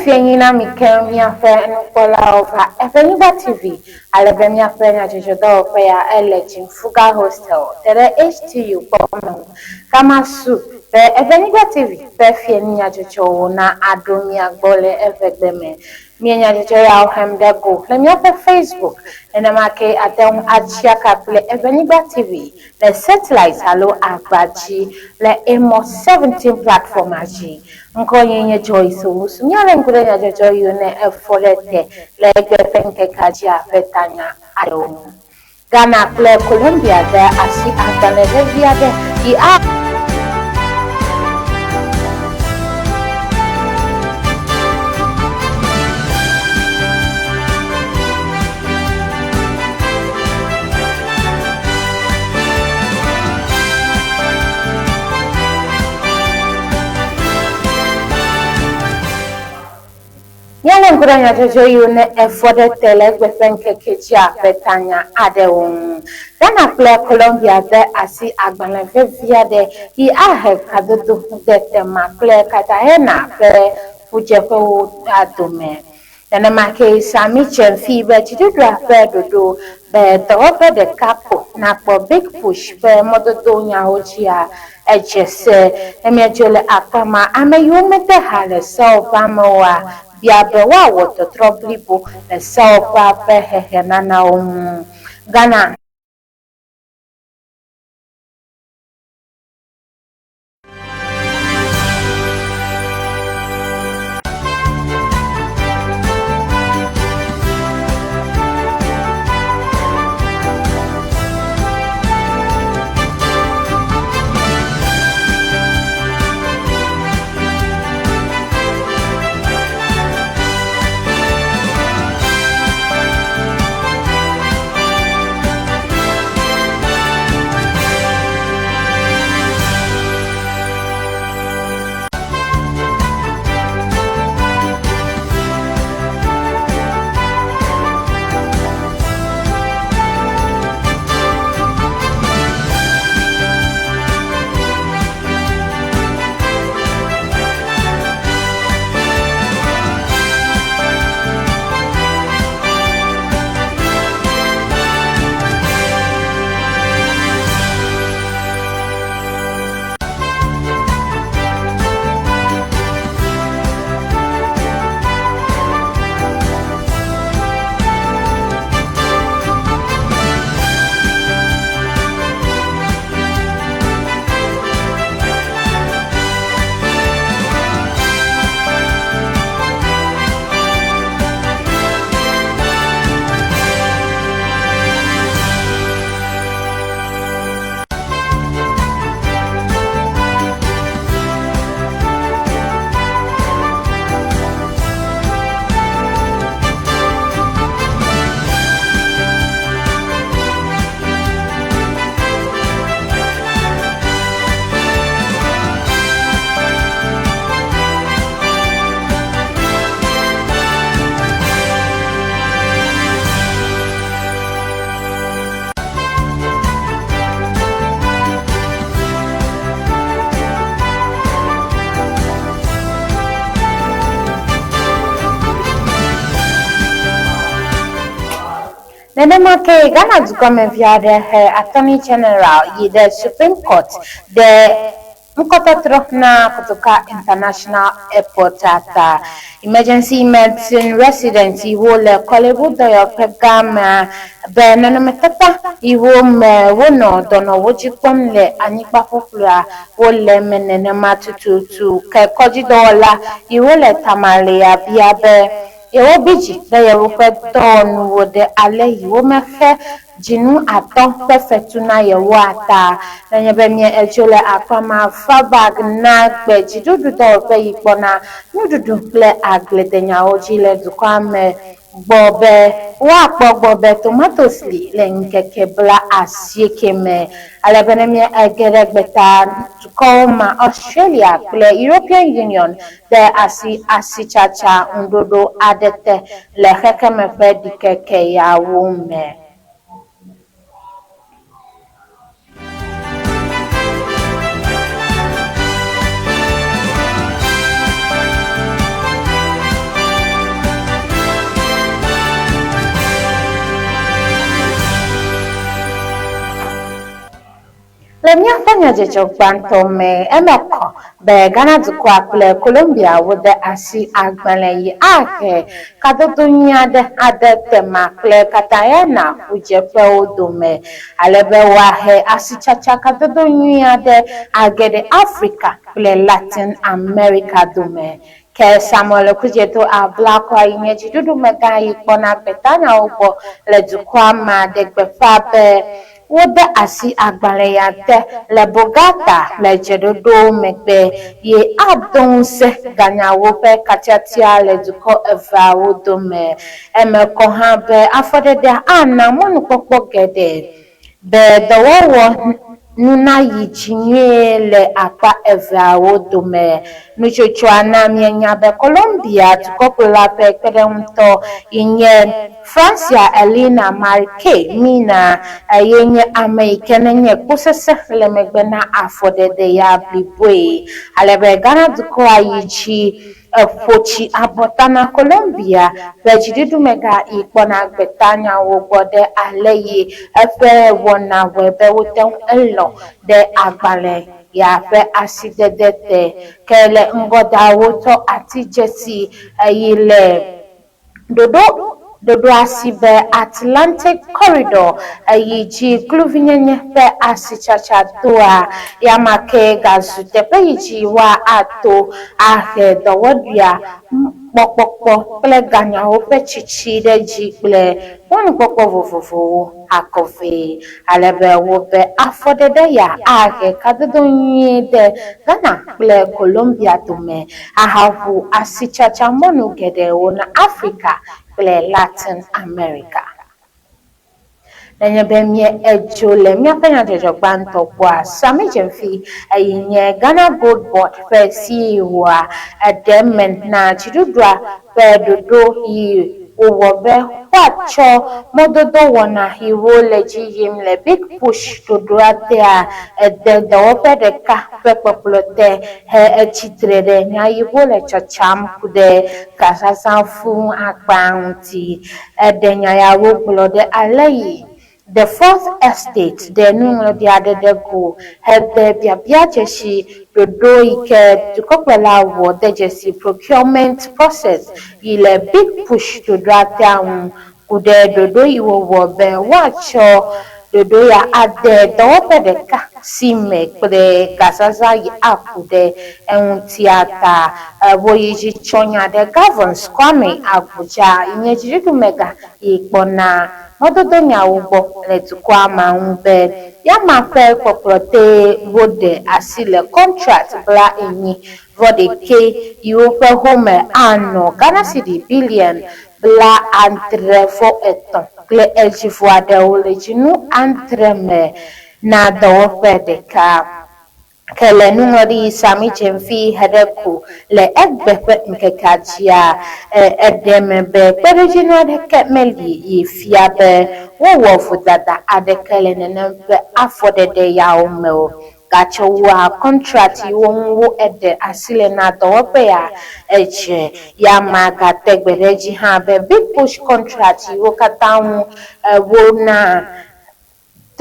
fienyi na mi keŋ míaƒe nukpɔlawo va Eʋenyigba TV ale be míaƒe nyadzɔdzɔdɔwɔƒe ya ele Jimfuga Hostel te ɖe HTU gbɔ me ŋu. Gama su be Eʋenyigba TV ƒe fienyi nyadzɔdzɔwo na aɖo mia gbɔ le eʋegbe me. Míe nyadzɔdzɔ yawo hem ɖe go le míaƒe Facebook, nenema ke àte ŋu atsia ka kple Eʋenyigba TV le satellite alo agba dzi le Emɔ 17 platform-a dzi. Ŋkɔnyee nye Joyce Owusu. Míalé ŋku ɖe nyadzɔdzɔ yiwo ne efɔ ɖe te le egbe ƒe ŋkekea dzia ƒe tanya aɖewo ŋu. Ghana kple Colombia de asi agbalẽ vevi aɖe yi a. Míalé ŋku ɖe nyadzɔdzɔ yiwo ne efɔ ɖe te le egbe ƒe ŋkeke dzia ƒe tanya aɖewo ŋu. Ghana kple Colombia de asi agbalẽ vevi aɖe yi ahe kadodo de Tema kple Cartagena ƒe ƒudzeƒewo dome. Nenema kee Sammy dze fii be dziɖuɖua ƒe ɖoɖo be dɔwɔƒe ɖeka ko nakpɔ Big Push ƒe mɔdodo nyawo dzia, edze se. Ne míedzo le akpa ma, ame yiwo mede ha le sewɔƒea me oa bia be woawɔ tɔtrɔ blibo le sewɔƒea ƒe hehenanawo ŋu. Ghana. Nenema kee Ghana dukɔmevi aɖe he Attorney General yi ɖe Supreme Court ɖe Ŋkɔtɔtrɔ na Kotoka International Airport ta. Emergency Medicine Resident yiwo le Korle-Bu dɔyɔƒe gã mea be nɔnɔmetata yiwo me wonɔ dɔnɔwo dzi kpɔm le anyigba ƒuƒluia wole eme nenema tututu. Ke kɔdzidɔwɔla yiwo le Tamalea bia be yewobi dzi ɖe yewoƒe dɔwɔnuwo ɖe ale yi womexe dzinu atɔ ƒe fetu na yewoa ta. Nenye be mie edzo le akpa ma, Fabag na gbe dziɖuɖu dɔwɔƒe yi kpɔna nuɖuɖu kple agbledenyawo dzi le dukɔa me gbɔ be woakpɔ gbɔ be tomatos li le ŋkeke bla asieke me. Ale be ne mie ege ɖe gbeta dukɔwo ma, Australia kple European Union de asi asitsatsa ŋuɖoɖo aɖe te le xexeme ƒe ɖikeke yawo me. Le míaƒe nyadzɔdzɔ gbãtɔ me, eme kɔ be Ghana dukɔa kple Colombia wode asi agbalẽ yi ahe kadodo nyui aɖe ade Tema kple Cartagena ƒudzeƒewo dome ale be woahe asitsatsa kadodo nyui aɖe age ɖe Afrika kple Latin Amerika dome. Ke Samuel Okudzeto Ablakwa yi nye dziɖuɖumegã yi kpɔna gbetanyawo gbɔ le dukɔa mea ɖe gbeƒã be Wode asi agbalẽ ya te le Bogotá le dzeɖoɖowo megbe ye ado ŋusẽ ganyawo ƒe katiatia le dukɔ eveawo dome. Eme kɔ hã be afɔɖeɖea ana mɔnukpɔkpɔ geɖe be dɔwɔwɔ nu nayi dzi nyuie le akpa eveawo dome. Nutsotsoa na míenya be Colombia dukɔkplɔla ƒe kpeɖeŋutɔ yi nye Francia Elena Marquez Mina ye nye ame yi ke nenye kposese le megbe na afɔɖeɖe ya bliboe ale be Ghana dukɔa yi dzi Eƒo tsi abɔta na Colombia ƒe dziɖuɖumegã yi kpɔna gbetanyawo gbɔ ɖe aleyi eƒe wɔna wɔe be wote ŋu elɔ̃ ɖe agbalẽ ya ƒe asidede te. Ke le ŋgɔda wotɔ ati dzesi yi le Ɖoɖo ɖoɖoa si be Atlantic Corridor yi dzi kluvinyenye ƒe asitsatsa doa ya ma ke gazu teƒe yi dzi woato ahe dɔwɔɖuia mɔkpɔkpɔ kple ganyawo ƒe tsitsi ɖe edzi kple mɔnukpɔkpɔ vovovowo akɔ vɛ ale be wobe afɔɖeɖe ya ahe kadodo nyuie de Ghana kple Colombia dome ahaʋu asitsatsamɔnu geɖewo na Afrika kple Latin Amerika. Nenye be míedzo le míaƒe nyadzɔdzɔ gbãtɔ gbɔa, Sammy Gyamfi eyi nye Ghana Gold Board ƒe CEO-a eɖe eme na dziɖuɖua ƒe ɖoɖo yi wòwɔ be woatsɔ mɔdodo wɔna yiwo le edzi yim le Big Push ɖoɖoa tea ede dɔwɔƒe ɖeka ƒe kpɔkplɔ te he etsi tre ɖe nya yiwo le tsatsam ku ɖe gazazã fũu akpa ŋuti. Eɖe nya yawo gblɔ ɖe aleyi The Fourth Estate ɖe nuŋlɔɖi aɖe ɖe go hede biabia dzesi ɖoɖo yi ke dukɔkplɔla wɔ de dzesi procurement process yi le Big Push ɖoɖoa tea ŋu ku ɖe ɖoɖo yi wowɔ be woatsɔ ɖoɖo ya ade dɔwɔƒe ɖeka si me kple gazazã yi aku ɖe eŋutia ta. Woyi dzi tsɔ nya ɖe Gavons Kwame Agbodza yi nye dziɖuɖumegã yi kpɔna mɔdodonyawo gbɔ le dukɔa ma ŋu be yama ƒe kpɔkplɔ tee woɖe asi le kɔntrakt 40 vɔ ɖekɛ yiwo ƒe home anɔ Ghana cedi biliɔn 63 kple edzivɔ aɖewo le dzinu adre me na dɔwɔƒe ɖeka. Ke le nuŋlɔɖi yi Sammy Gyamfi he ɖe ku le egbe ƒe ŋkekea dzia, eɖe eme be kpeɖodzinu aɖeke meli yi fia be wowɔ vodada aɖeke le nenem ƒe afɔɖeɖe yawo me o. Gatsɔ wua kɔntrat yiwo ŋu wo eɖe asi le na dɔwɔƒe ya edze. Ya ma gate gbe ɖe edzi hã be Big Push kɔntrat yiwo katã ŋu wona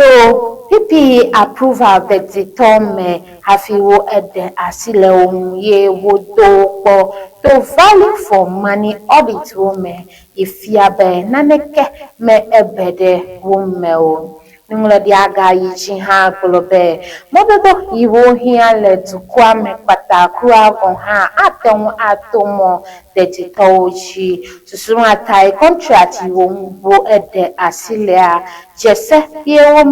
To PPE approval deditɔ me hafi wo eɖe asi le wo ŋu ye wo do wo kpɔ to value for money audit wo me yi fia be naneke me ebe ɖe wo me o. Nuŋlɔɖia ga yi dzi hã gblɔ be mɔdodo yiwo hiã le dukɔa me kpata kura gɔ̃ hã ate ŋu ato mɔ deditɔwo dzi. Susu ma tae contract yiwo ŋu wo eɖe asi lea dze se ye wo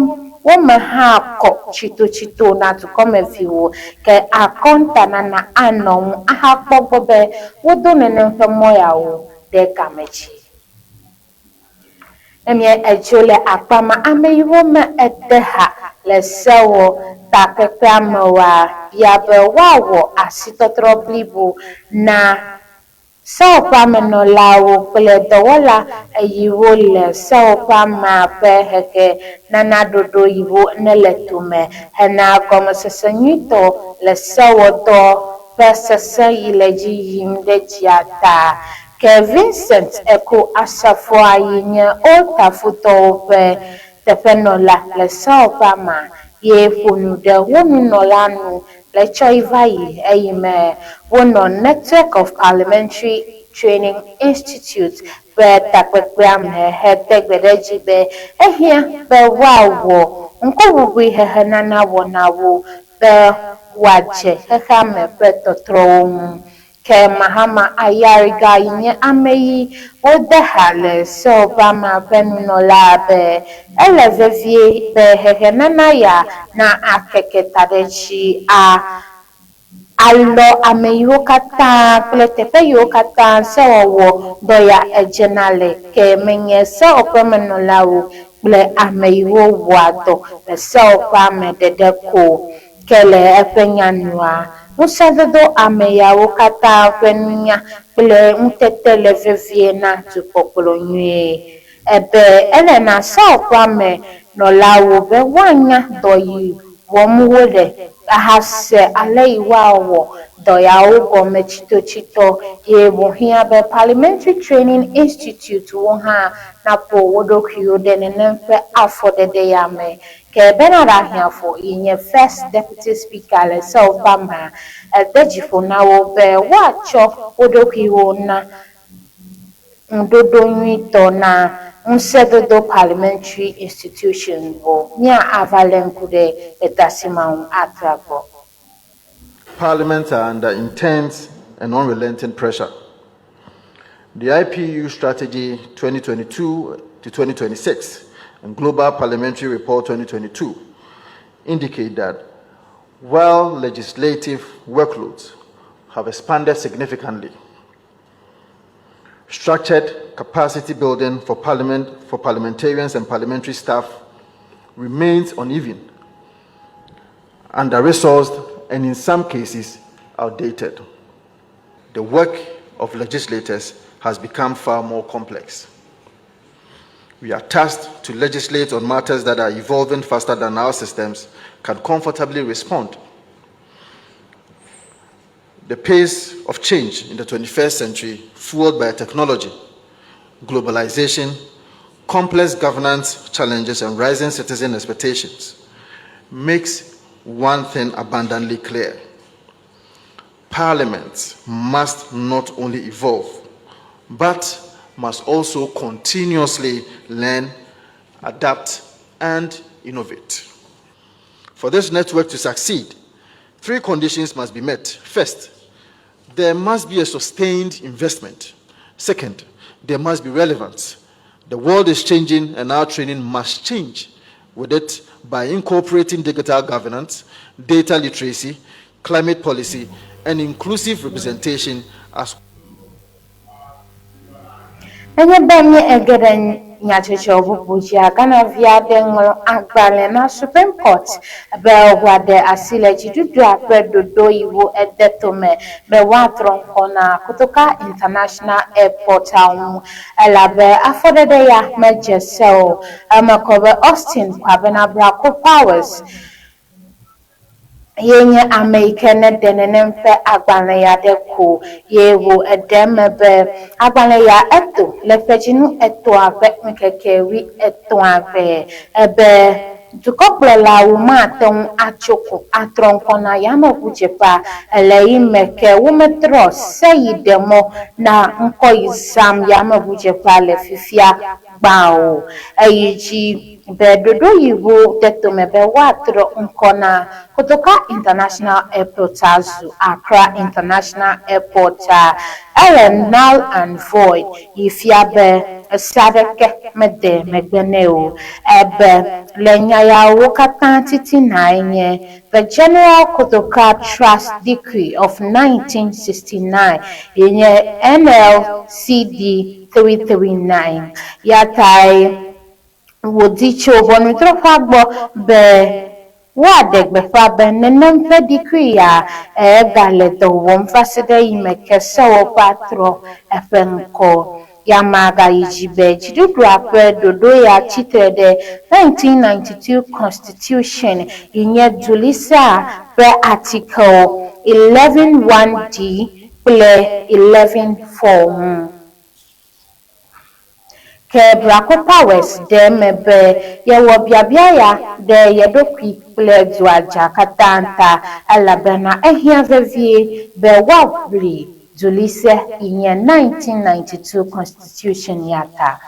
wo me hã kɔ tsitotsito na dukɔmeviwo. Ke akɔntanana anɔ ŋu ahakpɔ gbɔ be wodo nenem ƒe mɔ yawo ɖe game dzi. Ne mie edzo le akpa ma ame yiwo me ede ha le sewɔ takpekpea me oa bia be woawɔ asitɔtrɔ blibo na Sewɔƒea me nɔlawo kple dɔwɔla yiwo le sewɔƒea mea ƒe hehe nana ɖoɖo yiwo nele tome hena gɔmesese nyuitɔ le sewɔdɔ ƒe sesẽ yi le edzi yim ɖe dzia ta. Ke Vincent Eko Asafua yi nye Old Tafutɔwo ƒe teƒenɔla le sewɔƒea mea. ye ƒo nu ɖe wo nunɔla nu le tsɔyi va yi eyime wonɔ Network of Parliamentary Training Institute ƒe takpekpea me hete gbe ɖe edzi be ehiã be woawɔ ŋkuʋuʋui hehenana wɔnawo be wòadze xexeame ƒe tɔtrɔwo ŋu. Ke Mahama Ayariga yi nye ameyi wode ha le Seobama ƒe nunɔla be ele vevie be hehenana ya na akeke ta ɖe edzi a alɔ ameyiwo katã kple teƒe yiwo katã sewɔwɔ dɔ ya edzena le ke menye sewɔƒemenɔlawo kple ameyiwo wɔa dɔ le sewɔƒea me ɖeɖe ko ke le eƒe nya nua, ŋusẽdodo ameyawo katã ƒe nunya kple ŋutete le vevie na dukpɔkplɔ nyuie. Ebe ele na sewɔƒea me nɔlawo be woanya dɔ yi wɔm wole ahase aleyi woawɔ dɔ yawo gɔme tsitotsito ye wòhiã be Parliamentary Training Institute wo hã naƒo wo ɖokuiwo ɖe nenem ƒe afɔɖeɖe ya me. Ke Bernard Ahiafor yi nye First Deputy Speaker le sewɔƒea mea, ede dzi ƒo na wo be woatsɔ wo ɖokuiwo na ŋuɖoɖo nyuitɔ na ŋusẽdodo parliamentary institutions wo. Mía ava lé ŋku ɖe gbedasi ma ŋu atra gbɔ. Parliaments are under intense and unrelenting pressure. The IPU Strategy 2022 to 2026 and Global Parliamentary Report 2022 indicate that while legislative workloads have expanded significantly, structured capacity building for parliament for parliamentarians and parliamentary staff remains uneven, under-resourced, and in some cases outdated. The work of legislators has become far more complex. We are tasked to legislate on matters that are evolving faster than our systems can comfortably respond. The pace of change in the 21st century, fueled by technology, globalization, complex governance challenges, and rising citizen expectations, makes one thing abundantly clear. Parliament must not only evolve, but must also continuously learn, adapt, and innovate. For this network to succeed, three conditions must be met. First, there must be a sustained investment. Second, there must be relevance. The world is changing and our training must change with it by incorporating digital governance, data literacy, climate policy, and inclusive representation as Nenye be mí ege ɖe nyadzɔdzɔ bubu dzia, Ghana-vi aɖe ŋlɔ agbalẽ na Supreme Court be wòaɖe asi le dziɖuɖua ƒe ɖoɖo yiwo ede tome be woatrɔ ŋkɔ na Kotoka International Airport-a ŋu elabe afɔɖeɖe ya medze se o. Eme kɔ be Austin Kwabena Brako Powers ye nye ame yi ke neɖe nenem ƒe agbalẽ ya ɖe ko ye wò eɖe eme be agbalẽ ya eto le ƒedzinu etɔ̃a ƒe ŋkeke wui etɔ̃a gbe ebe dukɔkplɔlawo mate ŋu atso ko atrɔ ŋkɔ na yameʋudzeƒea le yi me ke wometrɔ se yi ɖe mɔ na ŋkɔ yi zãm yameʋudzeƒea le fifia gbã o. Eyi dzi be ɖoɖo yi ŋu de tome be woatrɔ ŋkɔ na Kotoka International Airport azu Accra International Airport a, ele null and void yi fia be ese aɖeke mede megbe nɛ o. Ebe le nya yawo katã titinae nye The General Kotoka Trust Decree of 1969 yi nye NLCD 339. Ya tae wòdi tso ʋɔnudrɔ̃ƒea gbɔ be woaɖe gbeƒã be nenem ƒe decree ya egale dɔ wɔm va se ɖe eyime ke sewɔƒea trɔ eƒe ŋkɔ. Ya magayi dzi be dziɖuɖua ƒe ɖoɖo ya tsi tre ɖe 1992 Constitution yi nye Dulisa ƒe Article 11 1 D kple 11 4 ŋu. Ke Brako Powers ɖe eme be yewɔ biabia ya ɖe ye ɖokui kple dua dza katã ta elabena ehiã vevie be woaʋli dulise yi nye 1992 Constitution ya ta.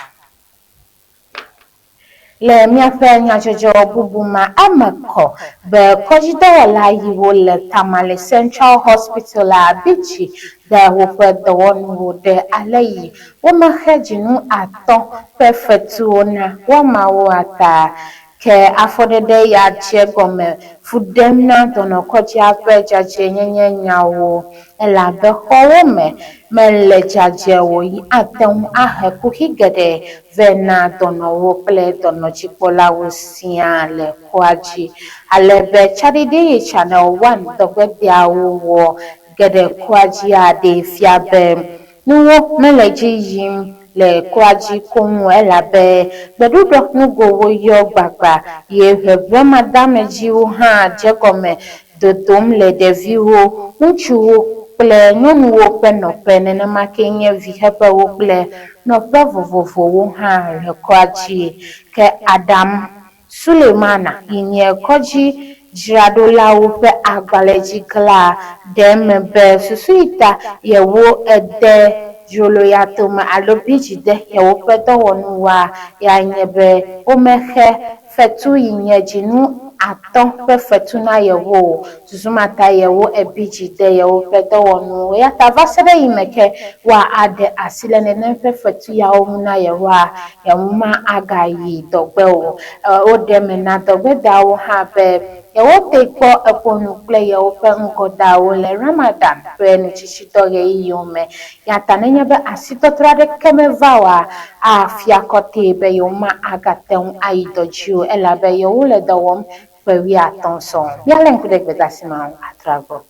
Le míaƒe nyadzɔdzɔ bubu ma eme kɔ be kɔdzidɔwɔla yiwo le Tamale Central Hospital la bi dzi de woƒe dɔwɔnuwo ɖe aleyi womexe dzinu atɔ ƒe fetuwo na woamawoa ta. Ke afɔɖeɖe ya dze gɔme fu ɖem na dɔnɔkɔdzia ƒe dzadzɛnyenye nyawo, elabe xɔwo me mele dzadzɛ o yi ate ŋu ahe kuxi geɖe vɛ na dɔnɔwo kple dɔnɔdzikpɔlawo siaa le kɔa dzi. Ale be tsaɖiɖi yi Channel One dɔgbedeawo wɔ geɖe kɔa dzia ɖee fia be nuwo mele edzi yim le kɔa dzi koŋ o elabe gbeɖuɖɔ nugowo yɔ gbagba ye ʋeʋẽmadeamedziwo hã dze gɔme dodom le ɖeviwo, ŋutsuwo kple nyɔnuwo ƒe nɔƒe, nenema kee nye viheƒewo kple nɔƒe vovovowo hã le kɔa dzi. Ke Adam Sulemana yi nye kɔdzi dzraɖolawo ƒe agbalẽdzigla ɖe eme be susu yi ta yewo ede dzroloyatome alo bidzi de yewoƒe dɔwɔnuwoa ya nye be womexe fetu yi nye dzinu atɔ ƒe fetu na yewo o. Susu ma ta yewo ebi dzi de yewoƒe dɔwɔnuwo. Eya ta va se ɖe eyime ke woa aɖe asi le nenem ƒe fetu yawo ŋu na yewoa, yewoma agayi dɔgbe o. Woɖe eme na dɔgbedeawo hã be yewote kpɔ eƒo nu kple yewoƒe ŋgɔdawo le Ramadan ƒe nutsitsidɔ ɣeyiɣiwo me. Eya ta nenye be asitɔtrɔ aɖeke meva oa, afia kɔtɛe be yewoma agate ŋu ayi dɔ dzi o elabe yewole dɔ wɔm ƒe wuiatɔ̃ sɔŋ. Míalé ŋku ɖe gbedeasi ma ŋu atrɔ agbɔ.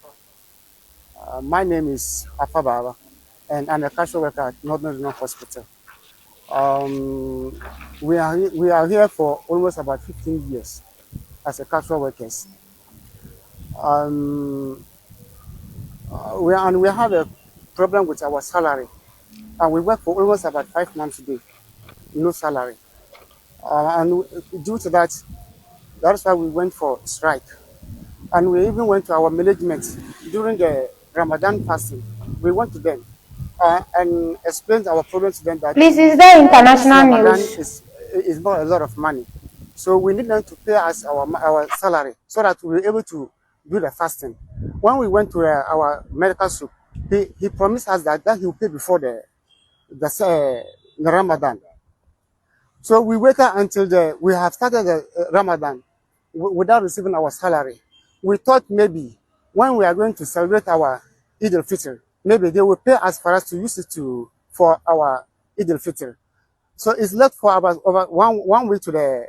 My name is Afa Baba, and I'm a casual worker at Northern Regional Hospital. We are here for almost about 15 years as a casual workers. And we have a problem with our salary, and we work for almost about 5 months today, no salary. And due to that, that's why we went for strike. And we even went to our management during the Ramadan fasting. We went to them and explained our problem to them that Please, is there this international Ramadan news? is not a lot of money. So we need them to pay us our salary so that we're able to do the fasting. When we went to our medical sup, he promised us that he will pay before the Ramadan. So we waited until we have started the Ramadan without receiving our salary. We thought maybe when we are going to celebrate our Eid al-Fitr, maybe they will pay us for us to use it to for our Eid al-Fitr. So it's left for about over one week to the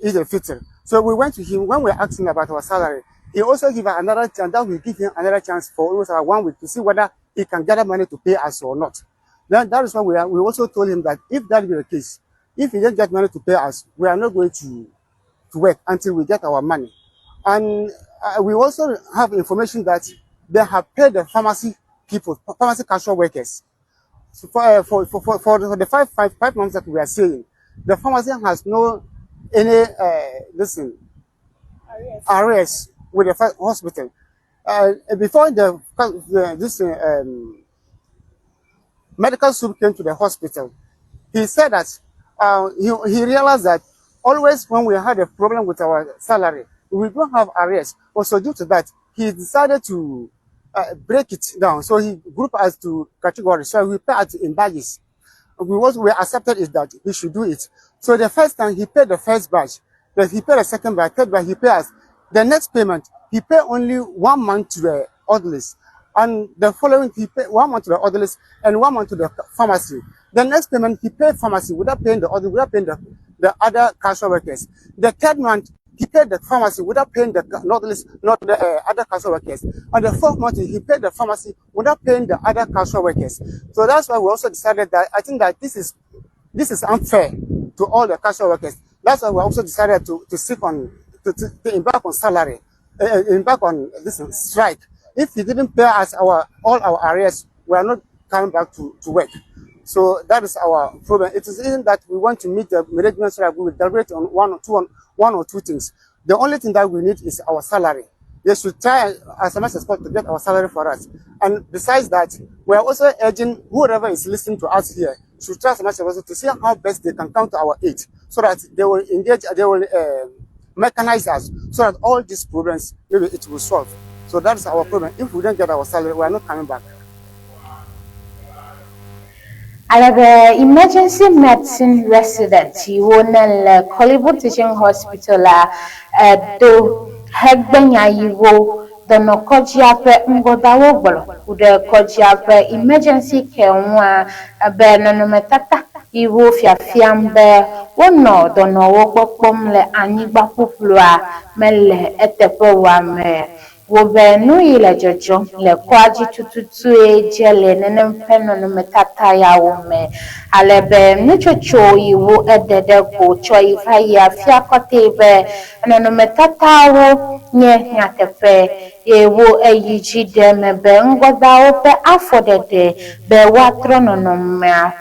Eid al-Fitr. So we went to him when we were asking about our salary. He also gave us another chance that we give him another chance for almost about one week to see whether he can gather money to pay us or not. Then that is why we also told him that if that be the case, if he didn't get money to pay us, we are not going to work until we get our money. And we also have information that they have paid the pharmacy people, pharmacy casual workers. So for the 5 months that we are saying, the pharmacy has no any listen arrears with the hospital. Before the this medical sup came to the hospital, he said that he realized that always when we had a problem with our salary, we don't have arrears. Also, due to that, he decided to break it down. So he grouped us to categories. So we pay us in batches. What we accepted is that he should do it. So the first time he paid the first batch, then he paid the second batch, third batch, he paid us. The next payment, he paid only one month to the orderlies. And the following, he paid one month to the orderlies and one month to the pharmacy. The next payment, he paid pharmacy without paying the order, without paying the other casual workers. The third month, he paid the pharmacy without paying the not the, not the other casual workers. On the fourth month, he paid the pharmacy without paying the other casual workers. So that's why we also decided that I think that this is unfair to all the casual workers. That's why we also decided to seek on to embark on salary, embark on this strike. If he didn't pay us our all our arrears, we are not coming back to work. So that is our problem. It is even that we want to meet the management so that we will deliberate on one or two things. The only thing that we need is our salary. They should try as much as possible to get our salary for us. And besides that, we are also urging whoever is listening to us here should try as much as possible to see how best they can come to our aid so that they will engage, they will mechanize us so that all these problems, maybe it will solve. So that is our problem. If we don't get our salary, we are not coming back. Ale be emergency medicine resident yiwo ne le Korle-Bu Teaching Hospital la edo hegbe nya yiwo dɔnɔkɔdzia ƒe ŋgɔdawo gblɔ ku ɖe kɔdzia ƒe emergency care ŋua be nɔnɔmetata yiwo fiafiam be wonɔ dɔnɔwo gbɔ kpɔm le anyigba ƒuƒlua mele eteƒe wɔame. Wobe nu yi le dzɔdzɔm le kɔa dzi tututue dze le nenem ƒe nɔnɔmetata yawo me. Ale be nutsotso yiwo eɖe ɖe go tsɔ yi va yia fia kɔtɛ be nɔnɔmetatawo nye nyateƒe ye wo eyi dzi ɖe eme be ŋgɔdawo ƒe afɔɖeɖe be woatrɔ nɔnɔmea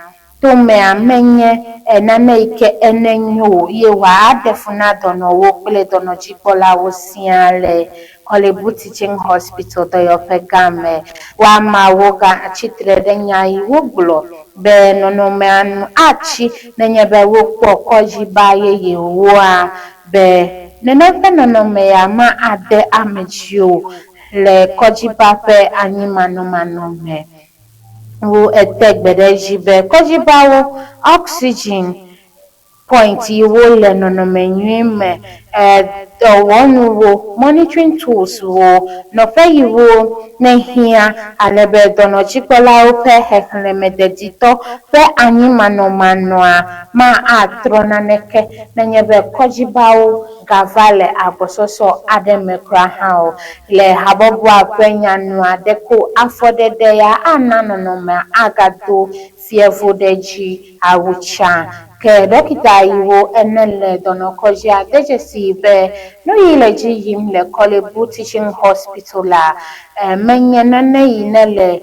tomea menye nane yi ke ene nyo o ye wòaɖe fu na dɔnɔwo kple dɔnɔdzikpɔlawo siaa le Korle-Bu Teaching Hospital dɔyɔƒe gã me. Woameawo ga tsitre ɖe nya yi wogblɔ be nɔnɔmea nu atsi nenye be wokpɔ kɔdziba yeyewoa be nenem ƒe nɔnɔme ya ma ade ame dzi o le kɔdziba ƒe anyimanɔmanɔ me. Wo ete gbe ɖe edzi be kɔdzibawo oxygen point yiwo le nɔnɔme nyui me, dɔwɔnuwo, monitoring tools wo, nɔƒe yiwo nehiã ale be dɔnɔdzikpɔlawo ƒe xexlẽme deditɔ ƒe anyimanɔmanɔa ma atrɔ naneke nenye be kɔdzibawo gava le agbɔsɔsɔ aɖe me kura hã o. Le habɔbɔa ƒe nyanua ɖeko afɔɖeɖe ya ana nɔnɔmea agado fievo ɖe dzi awu tsã. Ke dɔkita yiwo ene le dɔnɔkɔdzia de dzesi be nu yi le dzi yim le Korle-Bu Teaching Hospital la menye nane yi ne le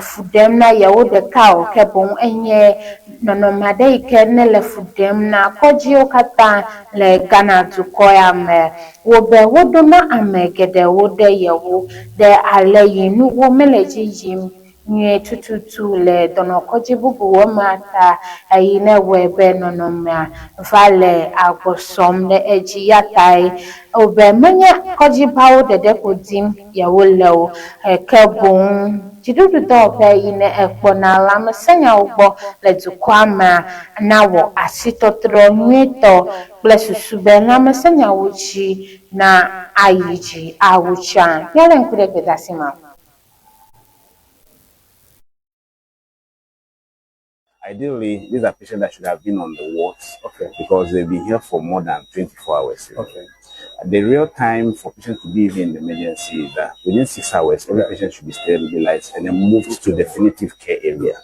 fu ɖem na yewo ɖeka o ke boŋ enye nɔnɔme aɖe yi ke ne le fu ɖem na kɔdziwo katã le Ghana dukɔ ya me. Wobe woɖona ame geɖewo ɖe yewo ɖe ale yi nuwo mele dzi yim nyuie tututu le dɔnɔkɔdzi bubuwo mea ta eyi ne wɔe be nɔnɔmea va le agbɔ sɔm ɖe edzi ya tae wobe menye kɔdzibawo ɖeɖe ko dim yewo le o ke boŋ dziɖuɖudɔwɔƒe yi ne ekpɔna lãmesẽnyawo gbɔ le dukɔa mea nawɔ asitɔtrɔ nyuietɔ kple susu be lãmesẽnyawo dzi na ayi dzi awu tsã. Míalé ŋku ɖe gbedeasi ma. Ideally, these are patients that should have been on the wards because they've been here for more than 24 hours. The real time for patients to be even in the emergency is that within 6 hours, every patient should be stabilized and then moved to definitive care area.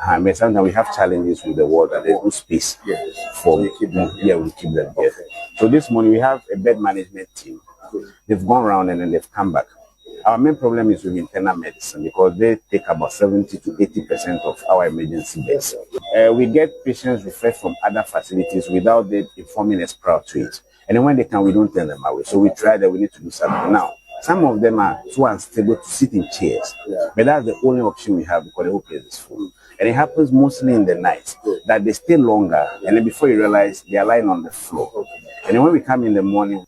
I mean, sometimes we have challenges with the ward that there's no space for. So you keep them. Yeah, we keep them here. So this morning we have a bed management team. They've gone round and then they've come back. Our main problem is with internal medicine because they take about 70 to 80% of our emergency beds. We get patients referred from other facilities without them informing us prior to it. And then when they come, we don't tell them away. So we try that we need to do something. Now, some of them are too unstable to sit in chairs. But that's the only option we have because the whole place is full. And it happens mostly in the night that they stay longer. And then before you realize, they are lying on the floor. And then when we come in the morning,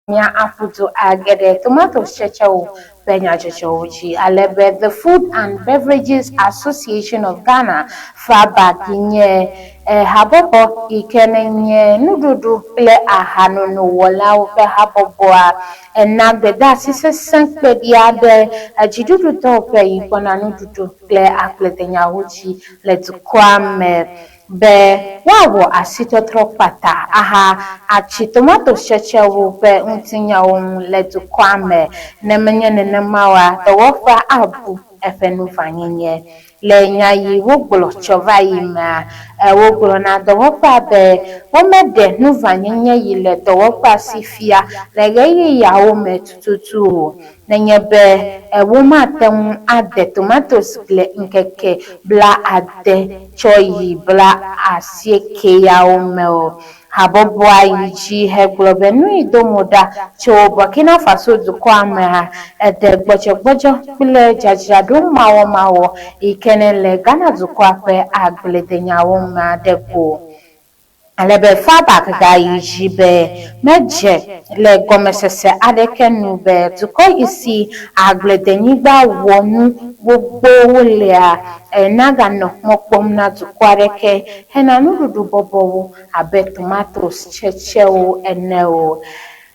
Mía aƒudu age ɖe tomatos tsetsewo ƒe nyadzɔdzɔwo dzi ale be The Food and Beverages Association of Ghana FABAG nye habɔbɔ yi ke nenye nuɖuɖu kple ahanonowɔlawo ƒe habɔbɔa ena gbedeasi sesẽ kpeɖi aɖe dziɖuɖudɔwɔƒe yi kpɔna nuɖuɖu kple agbledenyawo dzi le dukɔa me be woawɔ asitɔtrɔ kpata aha atsi tomatos tsetsewo ƒe ŋutinyawo ŋu le dukɔa me. Ne menye nenema oa, dɔwɔƒea abu eƒe nuvanyenye. Le nya yi wogblɔ tsɔ va yi mea, wogblɔ na dɔwɔƒea be womeɖe nuvãnyenye yi le dɔwɔƒea si fia le ɣeyiɣiawo me tututu o. Nenye be womate ŋu ade tomatos gble ŋkeke blaade tsɔ yi blaasiekeawo me o. Habɔbɔa yi dzi hegblɔ be nuyi do mo ɖa tso Burkina Faso dukɔa mea, eɖe gbɔdzɔgbɔdzɔ kple dzadzraɖo mawɔmawɔ yi ke ne le Ghana dukɔa ƒe agbledenyawo mea ɖe go. Ale be Fabak gayi dzi be medze le gɔmesese aɖeke nu be dukɔ yi si agbledenyigba wɔ nu gbogbowo lea naganɔ mɔ kpɔm na dukɔ aɖeke hena nuɖuɖu bɔbɔwo abe tomatos tsetsewo ene o.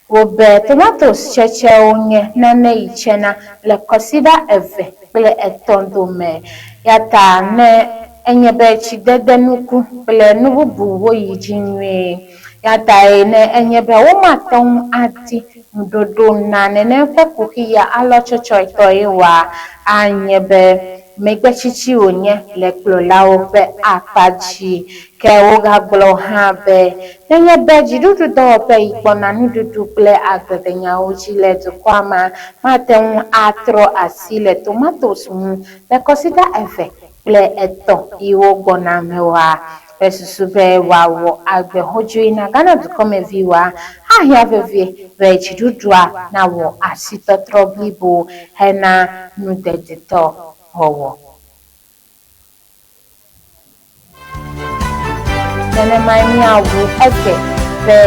Wobe tomatos tsetsewo nye nane yi tsena le kɔsiɖa eve kple etɔ̃ dome. Yata ne enye be tsidede nuku kple nu bubuwo yi dzi nyuie. Yatae ne enye be womate ŋu adi ŋuɖoɖo na nenem ƒe kuxi ya alɔtsɔtsɔetɔe oa, anye be megbetsitsi wònye le kplɔlawo ƒe akpa dzi. Ke wogagblɔ hã be, nenye be dziɖuɖudɔwɔƒe yi kpɔna nuɖuɖu kple agbedenyawo dzi le dukɔa mea, mate ŋu atrɔ asi le tomatos ŋu le kɔsiɖa eve kple etɔ̃ yiwo gbɔna me oa, ƒe susu be wòawɔ agbe xodzoe na Ghana dukɔmeviwoa, ahiã vevie be dziɖuɖua nawɔ asitɔtrɔ blibo hena nudedetɔ wɔwɔ. Nenemae míawu egbe be.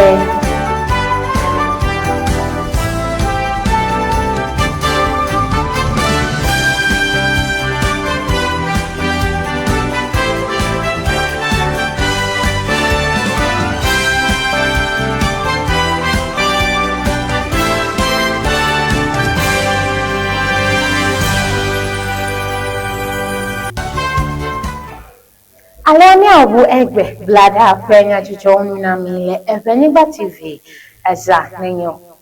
Alea míaʋu egbe Blada ƒe nyadzɔdzɔwo nu na mi le Eʋenyigba TV. Eza nenyo.